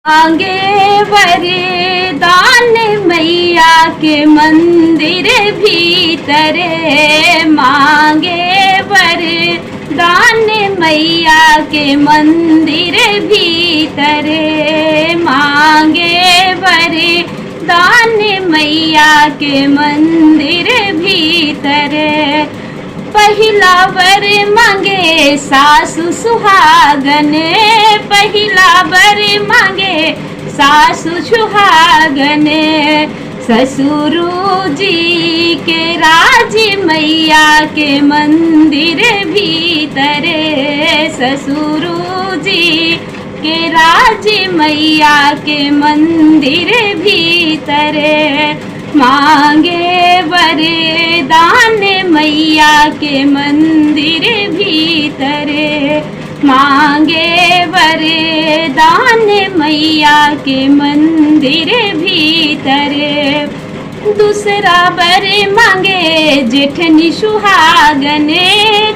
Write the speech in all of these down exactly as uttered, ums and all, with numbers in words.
मांगे वरदान मैया के मंदिर भीतरे, मांगे वरदान मैया के मंदिर भीतरे, मांगे वरदान मैया के मंदिर भीतरे। पहिला वर मांगे सासु सुहागन, पहिला वर मांगे सासु सुहागन, ससुरु जी के राज मैया के मंदिर भीतरे, ससुरु जी के राज मैया के मंदिर भीतरे। मांगे वरदान मैया के मंदिर भीतरे, मांगे वरदान मैया के मंदिर भीतरे। दूसरा वर मांगे जेठनी सुहागन,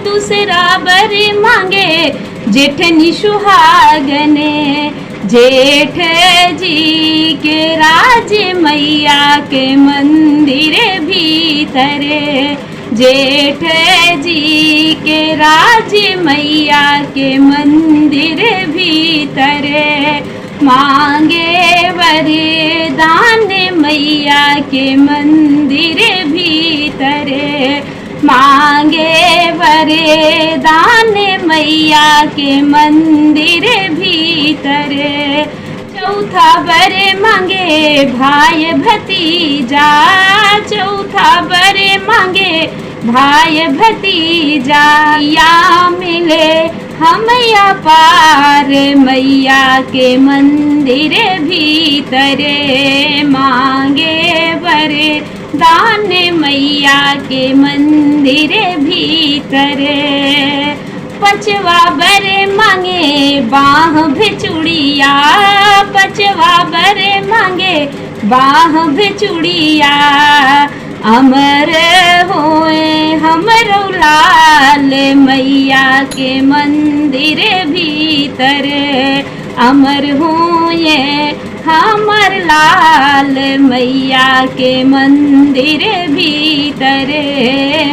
दूसरा वर मांगे जेठनी सुहागन, जेठ जी के राज मैया के मंदिर भीतरे, जेठ जी के राज मैया के मंदिर भीतरे। मांगे वरदान मैया के मंदिर भीतरे, मांगे वरदान मैया के मंदिर भीतरे। चौथा वर मांगे भाई भतीजा, चौथा वर मांगे भाई भतीजा, या मिले हमैया पार मैया के मंदिर भीतरे। मांगे वरदान मैया के मंदिर भीतरे। पचवा वर मांगे बाह भिचुड़िया, पचवा वर मांगे बाह भिचुड़िया, अमर होए हमरो लाल मैया के मंदिर भीतर, अमर होए हमर लाल मैया के मंदिर भीतर।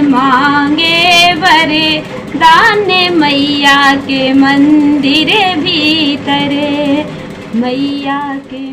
मांगे वरदान मैया के मंदिर भीतर, मैया के